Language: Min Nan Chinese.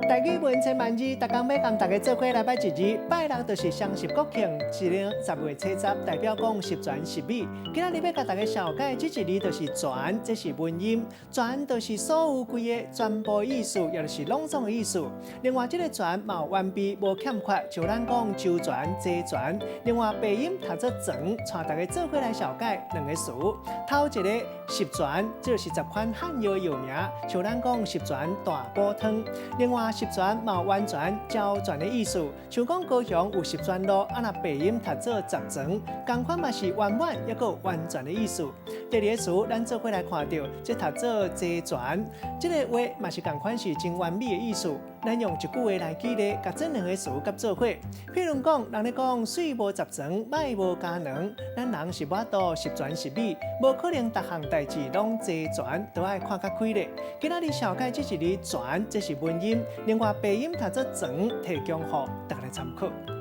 台語文千萬字，逐工欲共大家做伙來䆀一字。拜六就是雙十國慶，一年10月初10，代表講十全十美。今仔日欲共大家紹介這一字就是全，這是文音，全就是所有規个全部意思，也就是攏總的意思。另外，這个全嘛有完備無欠缺，像咱講周全、齊全。另外，白音讀做全，帶大家做伙來紹介兩个詞。頭一个十全，這就是十款漢藥藥名，像咱講十全大補湯。另外，十全嘛有完全、周全的意思，像講高雄有十全路，啊若白音讀做十全，仝款嘛是圓滿抑閣完全的意思。第二个詞，咱做伙來看著，這讀做齊全，這个話嘛是仝款是真完美的意思。咱用一句話來舉例，共這兩个詞佮做伙。譬如講，人咧講水無十全，馬無加兩，咱人是無法度十全十美，無可能逐項代誌攏齊全，都愛看較開咧。今仔日紹介這一字全，這是文音，另外白音讀做全，提供予大家來參考。